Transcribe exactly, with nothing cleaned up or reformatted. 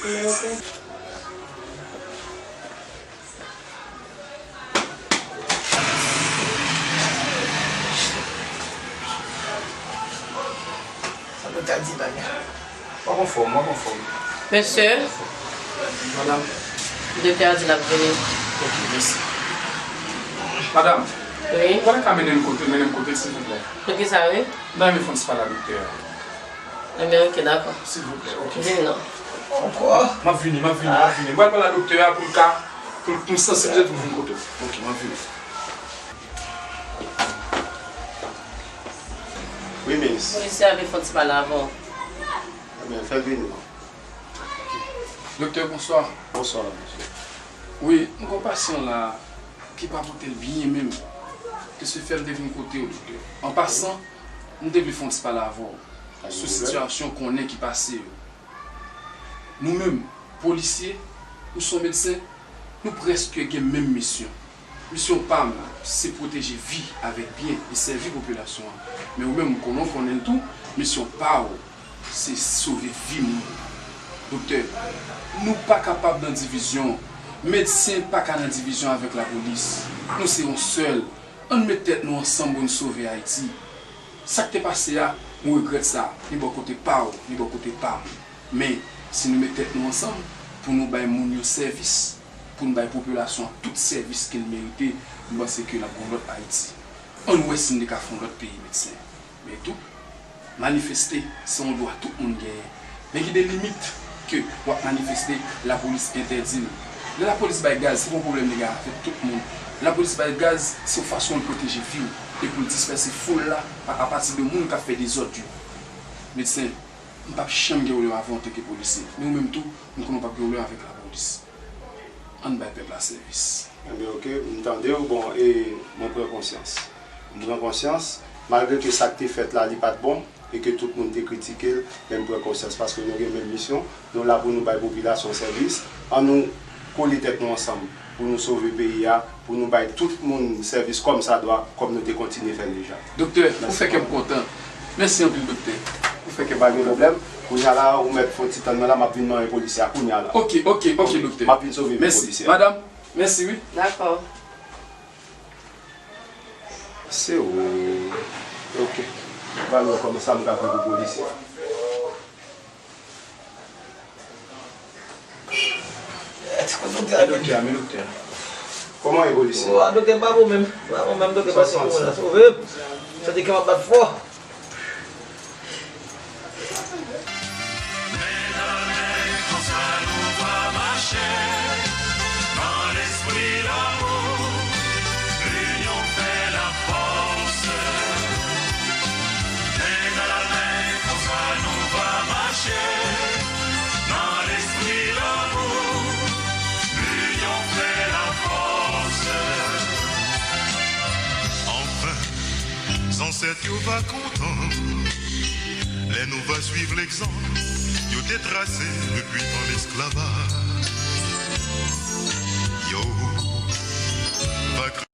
Nimewo pe. Sa nou ta di la, men. W ap anfòm, w ap anfòm. Mesye, madanm, doktè a di l ap vini. Ok, mèsi. Madanm, wi, ou pa ta ka mennen m kote, mennen m kote l, silvouplè? Poukisa, wi? M ta renmen fè yon ti pale a doktè a. Enben, ok, dakò. Silvouplè, ok. Vin non. Ankò? M ap vini, m ap vini, m ap vini. M pral pale a doktè a pou l ka, pou l, pou m sansibilize pou l vin kote w. Ok, m ap vini. Wi, minis. Polisye a vle fè yon ti pale avè w. Ebyen, fè l vini non. Doktè, bonswa. Bonswa, mesye. Wi, m gen yon pasyan la ki pa pote l byen menm. Se sa k fè m te vin kote w, doktè. An pasan, m te vle fè yon ti pale avè w sou sitiyasyon konnen ki pase yo. Nou menm, polisye, ou se yon medsen, nou prèske gen menm misyon. Misyon pa m, se pwoteje vi avèk byen e sèvi popilasyon an. Men ou menm, m konnen w konnen l tou, misyon pa w, se sove vi moun. Doktè, nou pa kapab nan divizyon. Medsen pa ka nan divizyon avèk lapolis. Nou se yon sèl. Ann met tèt nou ansanm pou n sove Ayiti. Sa k te pase a, m regrèt sa, ni bò kote pa w, ni bò kote pa m. Men, si nou met tèt nou ansanm pou nou bay moun yo sèvis, pou n bay popilasyon an tout sèvis ke l merite, m panse ke n ap gen yon lòt Ayiti. Ann wè si n te ka fè yon lòt peyi, medsen. Men tou, manifeste se yon dwa tout moun genyen. Men gen de limit ke w ap manifeste, lapolis entèdi l. Lè lapolis bay gaz, se pa yon pwoblèm li gen avèk tout moun. Lapolis bay gaz, se yon fason l pwoteje vi w e pou l dispèse foul la pa, apati de moun k ap fè dezòd yo. Medsen, m p ap janm gen pwoblèm avè w antanke polisye. Men ou menm tou, m konnen w p ap gen pwoblèm avèk lapolis. Ann bay pèp la sèvis. Enben, ok, m tande w. Bon, e mwen pran konsyans. M pran konsyans, malgre ke sa k te fèt la, li pa t bon, e ke tout moun te kritike l, men m pran konsyans paske nou gen menm misyon. Nou la pou nou bay popilasyon sèvis. Ann nou kole tèt nou ansanm pou nou sove peyi a, pou nou bay tout moun sèvis kòmsadwa, kòm nou te kontinye fè l deja. Doktè, ou fè kè m kontan. Mèsi anpil, doktè. Ou fè kè m kontan. Pa gen pwoblèm. Kounye a la, ou mèt fè yon ti tann mwen la, m ap vin manyen polisye a kounye a la. Ok, ok, ok, doktè. M ap vin sove vi polisye a. Mèsi. Madanm, mèsi, wi. Dakò. Se ou. Ok. Ba nou kòman sa m ka fè pou polisye a. Doktè a, men doktè a. Kòman e polisye? O, a, doktè, pa bon menm. Pa bon menm, doktè, pase pou mwen la. Sove m. Santi kè m ap bat fò. Men nan men konsa nou va mache, nan lespri lanmou, linyon fè lafòs. Men nan men konsa nou va mache, nan lespri lanmou, linyon fè lafòs. Anfen, zansèt yo va kontan lè nou va swiv legzanp yo te trase depi tan lesklavaj. Yo va